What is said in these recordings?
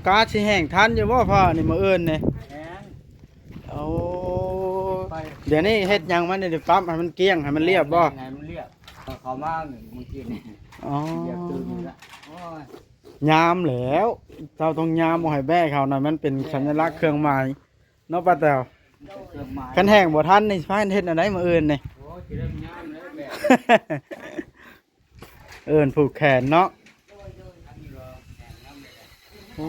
ກາຊິແຫ້ງທັນຢູ່ບໍ່ພໍ່ນີ້ ມື້ອື່ນນີ້? ແຫ້ງ. ໂອ້ ໄປ ດຽວນີ້ເຮັດຫຍັງມັນນີ້? ປັບໃຫ້ມັນກ້ຽງ ໃຫ້ມັນລຽບບໍ່? ໃຫ້ມັນລຽບ. ເຂົາມາມື້ກີ້ນີ້. ອໍ ລຽບຕື່ມນີ້ລະ. ໂອ້ຍ ຍາມແລ້ວ ເຈົ້າຕ້ອງຍາມບໍ່ໃຫ້ແບ້ເຂົານະ ມັນເປັນສັນຍະລັກເຄື່ອງໝາຍເນາະປ້າແຕ໋ວ. ເປັນເຄື່ອງໝາຍ. ຄັນແຫ້ງບໍ່ທັນນີ້ ຊິພາກັນເຮັດແນວໃດມື້ອື່ນນີ້? ໂອ້ຍ ຊິໄດ້ຍາມແລ້ວແບບ ເອີ້ນຜູກແຂນເນາະ. ໂອ້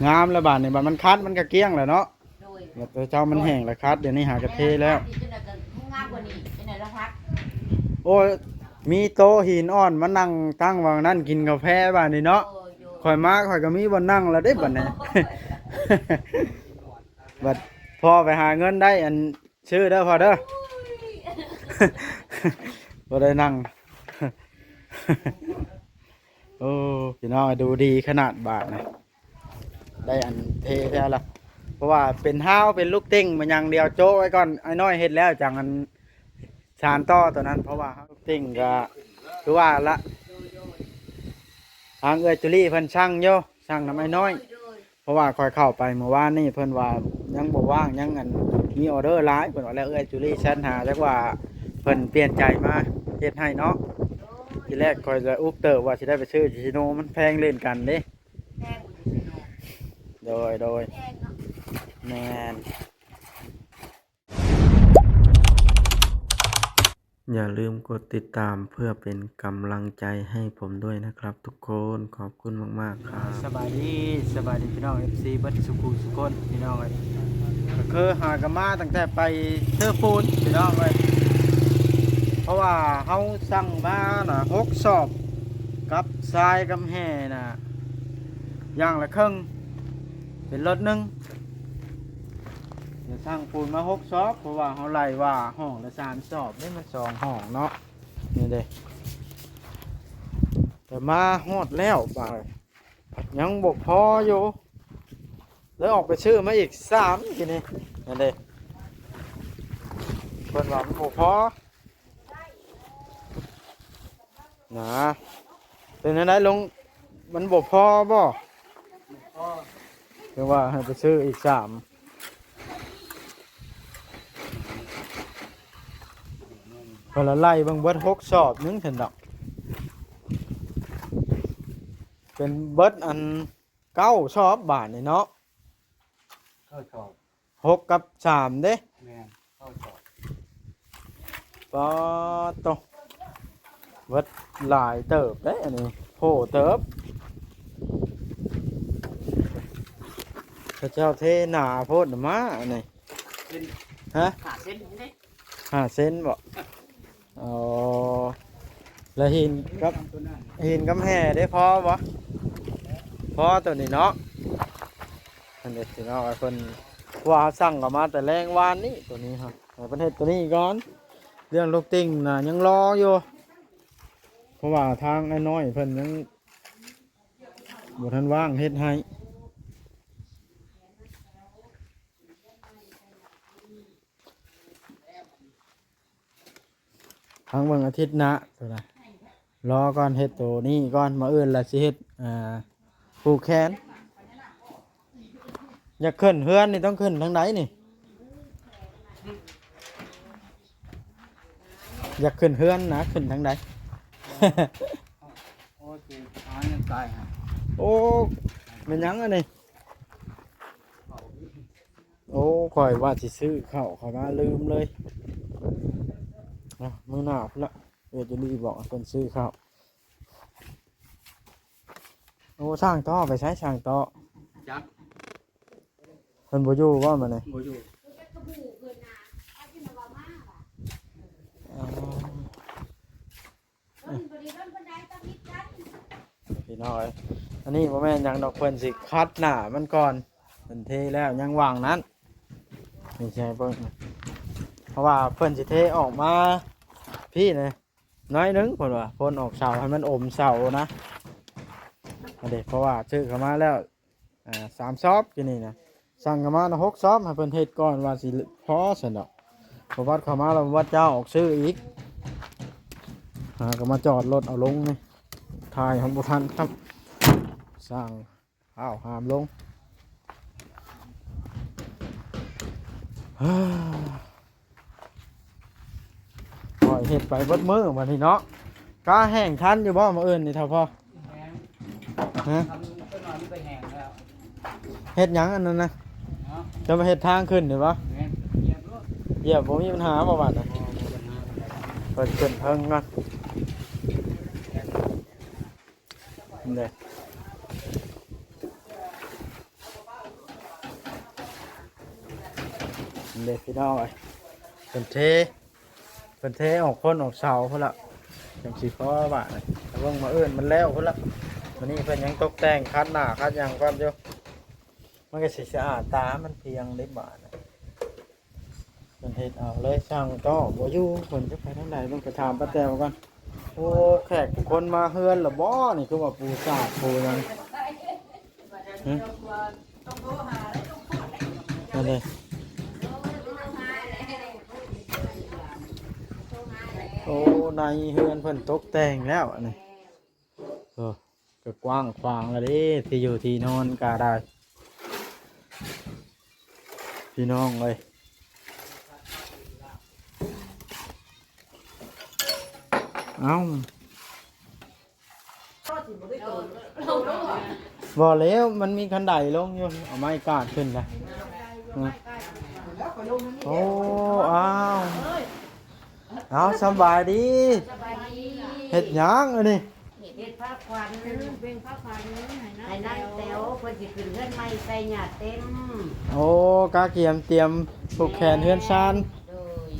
ງາມແລ້ວບາດນີ້ ບາດມັນຂັດມັນກະກ້ຽງແລ້ວເນາະ. ໂດຍ ແລ້ວແຕ່ເຈົ້າມັນແຫ້ງແລ້ວຄັດ ດຽວນີ້ຫາກະເທແລ້ວ. ໂອ້ຍ ມີໂຕະຫີນອ່ອນມານັ່ງຕັ້ງຫວ່າງນັ້ນກິນກາແຟບາດນີ້ເນາະ. ໂດຍ ໂດຍ ຂ້ອຍມາຂ້ອຍກະມີບ່ອນນັ່ງແລ້ວເດ້ບາດນີ້. ບັດພໍ່ໄປຫາເງິນໄດ້ ອັນ ຊື່ເດີພໍ່ເດີ. ໂອ້ຍ ບໍ່ໄດ້ນັ່ງ. ໂອ້ ພີ່ນ້ອງ ດູດີຂະໜາດບາດນະ ໄດ້ອັນເທແທ້ລະ ເພາະວ່າເປັນຮາວເປັນລູກຕິ່ງມາຢ່າງດຽວ ໂຈະໄວ້ກ່ອນ ອ້າຍນ້ອຍເຮັດແລ້ວຈັ່ງອັນສານຕໍ່ໂຕນັ້ນ. ເພາະວ່າລູກຕິ່ງກະຄືວ່າລະ ທາງເອື້ອຍຈູລີເພິ່ນສັ່ງຢູ່ ສັ່ງນຳອ້າຍນ້ອຍ. ໂດຍ ໂດຍ ເພາະວ່າຂ້ອຍເຂົ້າໄປມື້ວານນີ້ ເພິ່ນວ່າຍັງບໍ່ວ່າງ ຍັງອັນມີອໍເດີຫຼາຍ ເພິ່ນວ່າ. ແລ້ວເອື້ອຍຈູລີແຊັດຫາ ຈັກວ່າເພິ່ນປ່ຽນໃຈມາເຮັດໃຫ້ເນາະ. ໂດຍ ທີແລກຂ້ອຍກະອຸກເຕີບວ່າຊິໄດ້ໄປຊື້ຢູ່ເຊໂນ ມັນແພງເລ່ນກັນເດ້. ແພງຢູ່ເຊໂນ. ໂດຍ ໂດຍ ແພງເນາະ. ແມ່ນ. อย่าลืมกดติดตามเพื่อเป็นกำลังใจให้ผมด้วยนะครับทุกคน ขอบคุณมากๆครับ. ສະບາຍດີ ສະບາຍດີພີ່ນ້ອງ ເອັຟຊີ ເບິດສູ່ຜູ້ສູ່ຄົນ ພີ່ນ້ອງເອີຍ. ກະຄືຫາກະມາຕັ້ງແຕ່ໄປເຕີປູນ ພີ່ນ້ອງເອີຍ ເພາະວ່າເຮົາສັ່ງມານະ ຫົກສອບ ກັບຊາຍກັບແຮ່ນະ ຢ່າງລະເຄິ່ງ ເປັນລົດໜຶ່ງ. ດຽວສັ່ງປູນມາຫົກສອບ ເພາະວ່າເຮົາໄລ່ວ່າຫ້ອງລະສາມສອບເດ້ ມັນສອງຫ້ອງເນາະ. ນີ້ເດ້ ແຕ່ມາຮອດແລ້ວບາດ ຍັງບໍ່ພໍຢູ່ ເລີຍອອກໄປຊື້ມາອີກສາມ ທີນີ້. ນັ້ນເດ້ ເພິ່ນວ່າມັນບໍ່ພໍ ນະ. ເປັນແນວໃດລຸງ ມັນບໍ່ພໍບໍ່? ບໍ່ພໍ. ຄືວ່າໃຫ້ໄປຊື້ອີກສາມ ເພິ່ນລະໄລ່ເບິ່ງເບິດຫົກສອບໜຶ່ງຊັ້ນດອກ ເປັນເບິດອັນເກົ້າສອບບາດນີ້ເນາະ. ເກົ້າສອບ. ຫົກກັບສາມເດ້. ແມ່ນ ເກົ້າສອບ. ປາດໂຕ ເບິດຫຼາຍເຕີບເດ້ອັນນີ້ ໂພເຕີບ. ເຂົາເຈົ້າເທໜາໂພດນະມາອັນນີ້. ເສັ້ນ ຮະ? ຫ້າເຊັນເດ້. ຫ້າເຊັນບໍ? ອໍ ແລ້ວຫີນກັບ ຫີນກັບແຮ່ເດ້ ພໍບໍ່? ພໍໂຕນີ້ເນາະ. ອັນນີ້ພີ່ນ້ອງເພິ່ນ ເພາະວ່າເຮົາສັ່ງເຂົ້າມາແຕ່ແລງວານນີ້ ໂຕນີ້ເຮົາ ໃຫ້ເພິ່ນເຮັດໂຕນີ້ກ່ອນ. ເລື່ອງລູກຕິ່ງນະຍັງລໍຢູ່ ເພາະວ່າທາງອ້າຍນ້ອຍເພິ່ນຍັງບໍ່ທັນວ່າງເຮັດໃຫ້. ຟັງເບິ່ງອາທິດໜ້າພຸ້ນນະ ລໍກ່ອນ ເຮັດໂຕນີ້ກ່ອນ ມື້ອື່ນລະຊິເຮັດ ອ່າ ຜູກແຂນ. ຢາກຂຶ້ນເຮືອນນີ້ຕ້ອງຂຶ້ນທາງໃດນີ້? ຢາກຂຶ້ນເຮືອນນະ ຂຶ້ນທາງໃດ? ໂອ້ຍ ຫາເງິນຕາຍຫາ. ໂອ້ ແມ່ນຫຍັງອັນນີ້? ໂອ້ ຂ້ອຍວ່າຊິຊື້ເຂົ້າເຂົ້າມາ ລືມເລີຍ. ນະ ມື້ໜ້າພຸ້ນລະ ເອື້ອຍຈຸລີບອກໃຫ້ເພິ່ນຊື້ເຂົ້າ. ໂອ້ ຊ່າງຕໍ່ໄປໃສ? ຊ່າງຕໍ່ ຈັກ ເພິ່ນບໍ່ຢູ່ບໍ່ມື້ນີ້? ບໍ່ຢູ່. ອໍ ພີ່ນ້ອງເອີຍ ອັນນີ້ບໍ່ແມ່ນຫຍັງດອກ ເພິ່ນຊິຂັດໜ້າມັນກ່ອນ ເພິ່ນເທແລ້ວຍັງຫວ່າງນັ້ນ. ນີ້ຊິໃຫ້ເບິ່ງ ເພາະວ່າເພິ່ນຊິເທອອກມາພີ້ນະ ໜ້ອຍໜຶ່ງ ເພິ່ນວ່າ ພົ່ນອອກເສົາໃຫ້ມັນອົມເສົານະ. ອັນນີ້ ເພາະວ່າຊື້ເຂົ້າມາແລ້ວ ອ່າ ສາມຊອບຢູ່ນີ້ນະ ສັ່ງເຂົ້າມານະ ຫົກຊອບ ໃຫ້ເພິ່ນເຮັດກ່ອນວ່າຊິພໍຊັ້ນດອກ. ບໍ່ວັດເຂົ້າມາແລ້ວ ບໍ່ວັດເຈົ້າອອກຊື້ອີກ. ຫາກໍມາຈອດລົດເອົາລົງນີ້ ຖ່າຍຮອດບໍ່ທັນຊ້ຳ. ສ້າງ ອ້າວ ຫາມລົງ ຂ້ອຍເຮັດໄປເບິດມື້ບັດນີ້ເນາະ. ກະແຫ້ງທັນຢູ່ບໍ່ມື້ອື່ນນີ້ ເຖົ້າພໍ່? ແຫ້ງ ຮະ? ທຳ ເຈົ້ານ້ອຍມັນກໍແຫ້ງແລ້ວ. ເຮັດຫຍັງອັນນັ້ນນະ? ເນາະ ຈະມາເຮັດທາງຂຶ້ນນີ້ບໍ່? ແມ່ນ ຢຽບໂລດ ຢຽບບໍ່ມີບັນຫາບໍ່ບາດນະ? ບໍ່ ບໍ່ມີບັນຫາປານໃດ. ເພິ່ນຂຶ້ນເທິງກ່ອນເດ້. ເດ້ພີ່ນ້ອງເອີຍ ເພິ່ນເທ ເພິ່ນເທອອກຄົນອອກເສົາພຸ້ນລະ ຈັ່ງຊິພໍບາດນີ້. ເບິ່ງມື້ອື່ນມັນແລ້ວພຸ້ນລະ. ມື້ນີ້ເພິ່ນຍັງຕົກແຕ່ງຂັດໜ້າຂັດຫຍັງກ່ອນຢູ່ ມັນກໍຊິສະອາດຕາ ມັນພຽງເດ້ບາດນີ້. ເພິ່ນເຮັດເອົາເລີຍ ຊ່າງຕໍ່ບໍ່ຢູ່ ເພິ່ນຈະໄປທາງໃດ ເບິ່ງໄປຖາມປ້າແຕວກ່ອນ. ໂອ້ ແຂກຜູ້ຄົນມາເຮືອນລະບໍ່ນີ້ ຄືວ່າປູສາດປູຫຍັງ ຮະ? ນັ້ນເດ້ ໂອ້ ໃນເຮືອນເພິ່ນຕົກແຕ່ງແລ້ວອັນນີ້ ໂອ້ ກໍກວ້າງຂວາງແລ້ວເດ້ ທີ່ຢູ່ທີ່ນອນກໍໄດ້ ພີ່ນ້ອງເອີຍ. ເອົ້າ ບໍ່ແລ້ວ ມັນມີຄັນໄດລົງຢູ່ ເອົາໄມ້ກາດຂຶ້ນນະ. ໂອ້ ອ້າວ ເອົາ ສຳບາຍດີ ສະບາຍດີ. ເຮັດຫຍັງອັນນີ້? ເຮັດພາຂວັນ ເປັນພາຂວັນໃຫ້ນາງແຕວ ເພິ່ນຊິຂຶ້ນເຮືອນໃໝ່ໃສ່ຫຍ້າເຕັມ. ໂອ້ ກະກຽມຕຽມຜູກແຂນເຮືອນຊານ. ໂດຍ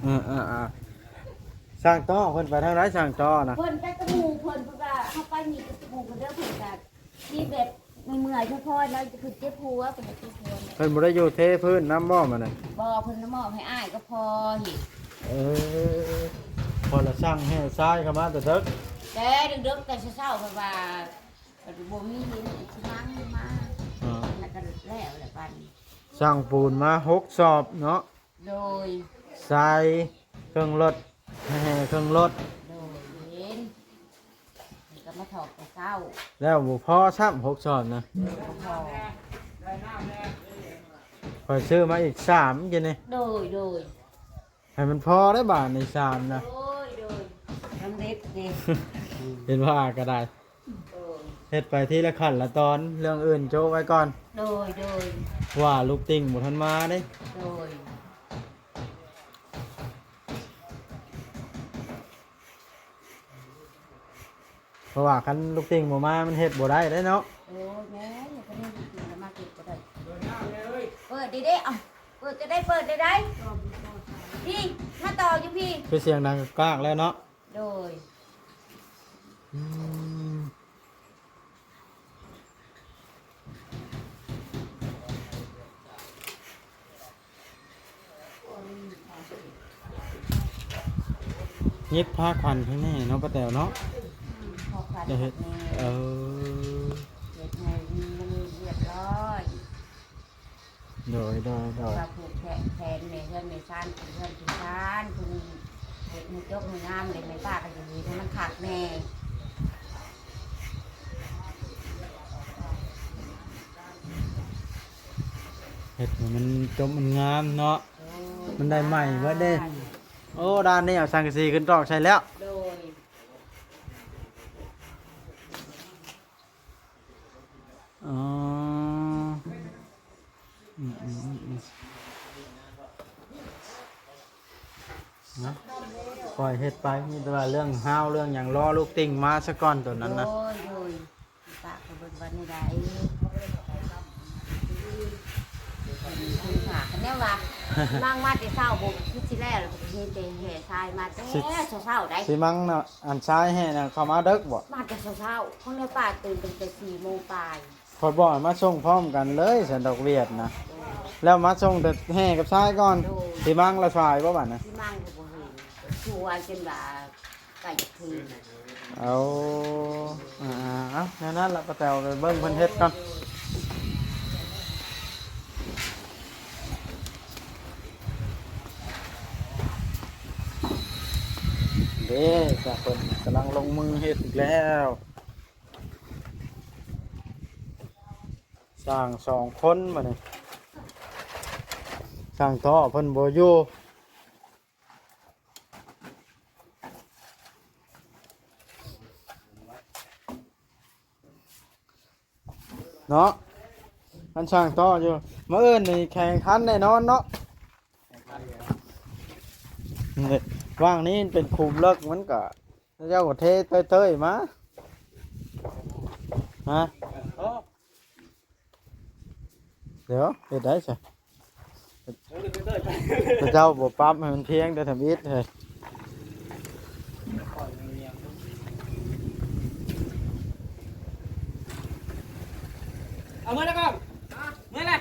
ເອີໆໆ ຊ່າງຕໍ່ເພິ່ນໄປທາງໃດ ຊ່າງຕໍ່ນະ? ເພິ່ນໄປກັບໝູ່ເພິ່ນ ເພິ່ນວ່າເຮົາໄປນີ້ກັບໝູ່ເພິ່ນເດີ ເພິ່ນກະ ທີ່ແບບເມື່ອຍໆ ພໍໆ ແລ້ວເພິ່ນເຈັບຫົວ ເພິ່ນເຈັບຫົວ. ເພິ່ນບໍ່ໄດ້ຢູ່ເທພື້ນນຳບໍ່ມື້ນັ້ນ? ບໍ່ ເພິ່ນມອບໃຫ້ອ້າຍກັບພໍ່ເຮັດ. ເອີ ພໍລະຊ່າງແຮ່ຊາຍເຂົ້າມາແຕ່ເດິກ ແຕ່ເດິກໆ ແຕ່ເຊົ້າໆ ເພິ່ນວ່າບໍ່ມີດິນຊິມາ ມາ ອໍ ແລ້ວກໍແລ້ວແຫຼະບັດນີ້. ຊ່າງປູນມາຫົກສອບເນາະ. ໂດຍ ຊາຍເຄິ່ງລົດ ແຮ່ເຄິ່ງລົດ. ໂດຍ ເຫັນ ກໍມາຖອກແຕ່ເຊົ້າ ແລ້ວບໍ່ພໍຊ້ຳ ຫົກຊ້ອນນະ. ໂດຍ ບໍ່ພໍ ຂ້ອຍຊື້ມາອີກສາມກິນນີ້. ໂດຍ ໂດຍ ໃຫ້ມັນພໍໄດ້ບາດນີ້ສາມນະ. ໂດຍ ໂດຍ ສຳເລັດເດ້ ເຫັນວ່າກໍໄດ້. ໂດຍ ເຮັດໄປທີລະຂັ້ນລະຕອນ ເລື່ອງອື່ນໂຈະໄວ້ກ່ອນ. ໂດຍ ໂດຍ ວ່າລູກຕິ່ງບໍ່ທັນມາເດ້. ໂດຍ ເພາະວ່າຄັນລູກຕິ່ງບໍ່ມາ ມັນເຮັດບໍ່ໄດ້ເດ້ເນາະ. ໂອ້ຍ ແມ່ນ ຄັນມີລູກຕິ່ງລະມາເຮັດບໍ່ໄດ້. ເປີດເດ້ ເອົາ ເປີດຈະໄດ້ເປີດໄດ້ໃດ໋. ພີ່ ມາຕໍ່ຢູ່ພີ້ ຄືສຽງດັງກາກແລ້ວເນາະ. ໂດຍ ອືມ ຫຍິບພາຂວັນຂ້າງໃນເນາະ ປ້າແຕວເນາະ. ອືມ ພາຂວັນ ເຮັດ ເອີ ເຮັດໃຫ້ມັນຮຽບຮ້ອຍ. ໂດຍ ໂດຍ ໂດຍ ວ່າຜູກແຂນແມ່ເຮືອນແມ່ຊານ ເປັນເຮືອນເປັນຊານ ເພິ່ນເຮັດໃຫ້ຈົບໃຫ້ງາມເດ້. ແມ່ປ້າກໍຢາກເຮັດໃຫ້ມັນຄັກແນ່ ເຮັດໃຫ້ມັນຈົບມັນງາມເນາະ. ໂດຍ ມັນໄດ້ໃໝ່ເບິດເດ້. ໂອ້ ດ້ານນີ້ເອົາສັງກະສີຂຶ້ນຕອກໃສ່ແລ້ວ. ໂດຍ ອໍ ອືມໆໆໆ ນະ ປ່ອຍເຮັດໄປ ມີແຕ່ວ່າເລື່ອງຮາວເລື່ອງຫຍັງ ລໍລູກຕິ່ງມາສາກ່ອນໂຕນັ້ນນະ. ໂດຍ ໂດຍ ປະກໍເບິ່ງວ່າແນວໃດ ເພິ່ນ ເພິ່ນຝາກກັນແນວວ່າ ມາ ມາແຕ່ເຊົ້າ ບໍ່ຄືຊິແລ້ວ ແລ້ວກໍມີແຕ່ແຫ່ຊາຍມາແຕ່ ຊິ ເຊົ້າໆ ໃດ໋. ຊິມັງນະ ອັນຊາຍແຫ່ນະ ເຂົ້າມາເດິກບໍ່? ມາແຕ່ເຊົ້າໆ ຂອງແນວປ້າຕື່ນຕັ້ງແຕ່ສີ່ໂມງປາຍ. ຂ້ອຍບອກໃຫ້ມາສົ່ງພ້ອມກັນເລີຍ ສັນດອກວຽດນະ. ແລ້ວມາສົ່ງແຕ່ແຫ່ກັບຊາຍກ່ອນ. ໂດຍ ຊິມັງລະສາຍບໍ່ບາດນະ? ຊິມັງກໍບໍ່ເຫັນ ຊົວຈົນວ່າໃກ້ຈະຄືນ. ເອົາ ອ່າໆ ເອົາ ແນວນັ້ນລະ ປ້າແຕວໄປເບິ່ງເພິ່ນເຮັດກ່ອນ. ເດ້ ຈ້າ ເພິ່ນກຳລັງລົງມືເຮັດອີກແລ້ວ. ຊ່າງສອງຄົນບາດນີ້ ຊ່າງຕໍ່ເພິ່ນບໍ່ຢູ່ເນາະ ມັນຊ່າງຕໍ່ຢູ່. ມື້ອື່ນນີ້ແຂ່ງຂັນແນ່ນອນເນາະ. ນີ້ ຫວ່າງນີ້ເປັນຂຸມເລິກ ມັນກະ ເຈົ້າກໍເທເຕີຍໆມາ ຮະ ດຽວເຮັດໄດ້ຊະ ເຈົ້າບໍ່ປັບໃຫ້ມັນພຽງແຕ່ທຳອິດເຮີ້ຍ. ເອົາເມືອແລ້ວກໍ ເມືອແລ້ວ.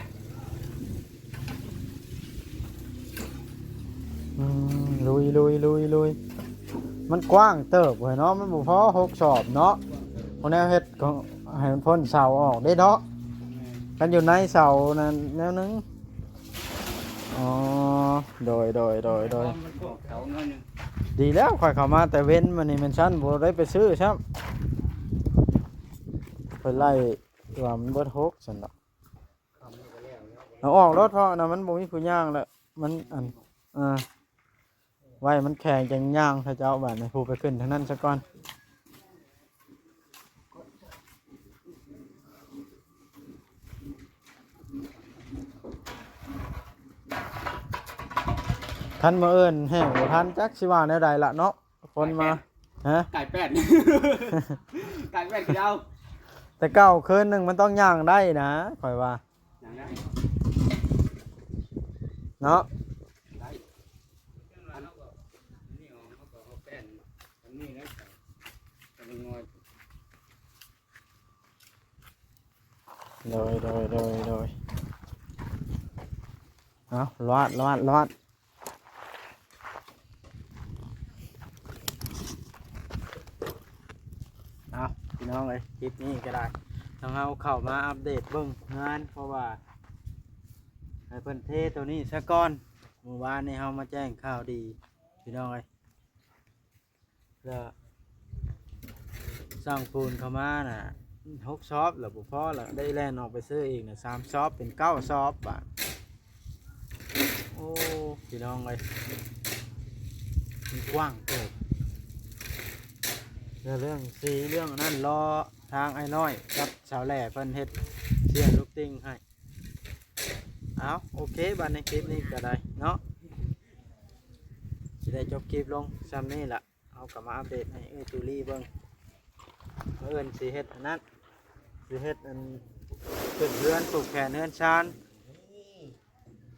ອືມ ລຸຍໆໆໆ ມັນກວ້າງເຕີບເວີຍເນາະ ມັນບໍ່ພໍຫົກສອບເນາະ. ພວກແນວເຮັດຂອງ ໃຫ້ມັນພົ້ນເສົາອອກເດ້ເນາະ ຄັນຢູ່ໃນເສົານັ້ນແນວໜຶ່ງ. ອໍ ໂດຍໆໆໆ ດີແລ້ວຂ້ອຍເຂົ້າມາແຕ່ເວັນ ມື້ນີ້ແມ່ນຊັ້ນບໍ່ໄດ້ໄປຊື້ຊ້ຳ ຂ້ອຍໄລ່ວ່າມັນເບິດຫົກຊັ້ນດອກ. ເອົາອອກໂລດ ເພາະອັນນັ້ນມັນບໍ່ມີຜູ້ຍ່າງແລ້ວ ມັນອັນ ອ່າ ໄວ້ມັນແຂງຈັ່ງຍ່າງ ເຂົາເຈົ້າບາດນີ້ ຜູ້ໄປຂຶ້ນທາງນັ້ນຊະກ່ອນ. ຄັນມື້ອື່ນແຫ້ງບໍ່ທັນ ຈັກຊິວ່າແນວໃດລະເນາະ. ຄົນມາ ຮະ ກາຍແປດ ກາຍແປດຄືເອົາ ແຕ່ເກົ່າຄືນໜຶ່ງມັນຕ້ອງຍ່າງໄດ້ນະ ຂ້ອຍວ່າ ຍ່າງໄດ້ ເນາະ ໄດ້ ອັນ ອັນນີ້ເຮົາກໍເອົາແປ້ນ ອັນນີ້ນະ ໂດຍ ໂດຍ ໂດຍ ໂດຍ ເອົາ ລອດ ລອດ ລອດ. ເອົາ ພີ່ນ້ອງເອີຍ ຄລິບນີ້ກໍໄດ້ ທາງເຮົາເຂົ້າມາອັບເດດເບິ່ງງານ ເພາະວ່າໃຫ້ເພິ່ນເທໂຕນີ້ຊະກ່ອນ. ມື້ວານນີ້ເຮົາມາແຈ້ງຂ່າວດີ ພີ່ນ້ອງເອີຍ ແລ້ວຊ່າງປູນເຂົ້າມານະ ຫົກສອບແລ້ວບໍ່ພໍ ແລ້ວໄດ້ແລ່ນອອກໄປຊື້ອີກນະ ສາມສອບ ເປັນເກົ້າສອບບາດ. ໂອ້ ພີ່ນ້ອງເອີຍ ມັນກວ້າງເຕີບ ແລ້ວເລື່ອງສີເລື່ອງອັນນັ້ນ ລໍທາງອ້າຍນ້ອຍກັບສາວແຫຼ້ເພິ່ນເຮັດເສຍລູກຕິ່ງໃຫ້. ເອົາ ໂອເຄ ບາດໃນຄລິບນີ້ກໍໄດ້ເນາະ ຊິໄດ້ຈົບຄລິບລົງຊ່ຳນີ້ລະ. ເຮົາກໍມາອັບເດດໃຫ້ເອື້ອຍຕູລີເບິ່ງ ມື້ອື່ນຊິເຮັດອັນນັ້ນ ຊິເຮັດອັນ ຂຶ້ນເຮືອນ ຜູກແຂນເຮືອນຊານ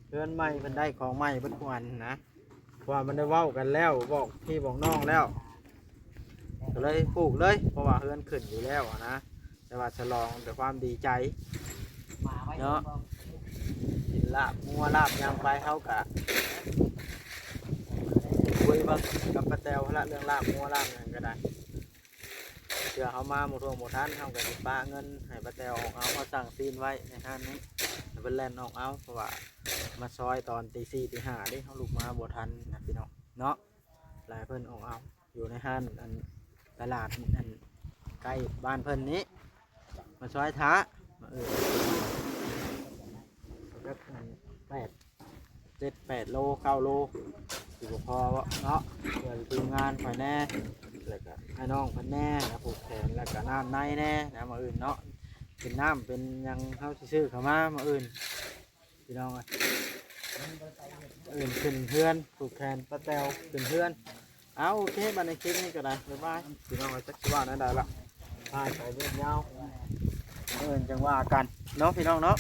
ເຮືອນໃໝ່ເພິ່ນໄດ້ຂອງໃໝ່ເບິດທຸກອັນນະ ເພາະວ່າມັນໄດ້ເວົ້າກັນແລ້ວ ບອກພີ່ບອກນ້ອງແລ້ວ ກໍເລີຍຜູກເລີຍ ເພາະວ່າເຮືອນຂຶ້ນຢູ່ແລ້ວນະ. ແຕ່ວ່າສະຫຼອງດ້ວຍຄວາມດີໃຈເນາະ ກິນລາບງົວລາບຫຍັງໄປ ເຮົາກະຄຸຍເບິ່ງກັບປ້າແຕວຫັ້ນລະ ເລື່ອງລາບງົວລາບຫຍັງກໍໄດ້ ເທື່ອເຮົາມາບໍ່ທົ່ວບໍ່ທັນ ເຮົາກໍຊິປະເງິນໃຫ້ປ້າແຕວອອກເອົາ ເຮົາສັ່ງຊີ້ນໄວ້ໃນຮ້ານນີ້ ໃຫ້ເພິ່ນແລ່ນອອກເອົາ ເພາະວ່າມາຊອຍຕອນຕີສີ່ຕີຫ້າເດ້ ເຮົາລຸກມາບໍ່ທັນນະພີ່ນ້ອງເນາະ ແລ້ວໃຫ້ເພິ່ນອອກເອົາ. ຢູ່ໃນຮ້ານອັນຕະຫຼາດອັນໃກ້ບ້ານເພິ່ນນີ້ ມາຊອຍຖ້າ ມາເອີ້ນ ຈັກອັນແປດ ເຈັດແປດໂລ ເກົ້າໂລ ຊິບໍ່ພໍເນາະ ເພື່ອທີມງານຂ້ອຍແດ່ ແລ້ວກະໃຫ້ນ້ອງເພິ່ນແດ່ນະ ຜູກແຂນ ແລ້ວກະນ້ຳໃນແດ່ນະ ມື້ອື່ນເນາະ ເປັນນ້ຳເປັນຫຍັງເຮົາຊິຊື້ເຂົ້າມາມື້ອື່ນ. ພີ່ນ້ອງເອີຍ ເອີ້ນຂຶ້ນເຮືອນ ຜູກແຂນປ້າແຕວຂຶ້ນເຮືອນ. ເອົາ ໂອເຄ ບັດໃນຄລິບນີ້ກໍໄດ້ ບາຍບາຍ ພີ່ນ້ອງເອີຍ ຈັກຊິວ່າແນວໃດລະ ພາໄປເວີດຍາວ ເອີ້ນຈັ່ງວ່າກັນເນາະ ພີ່ນ້ອງເນາະ.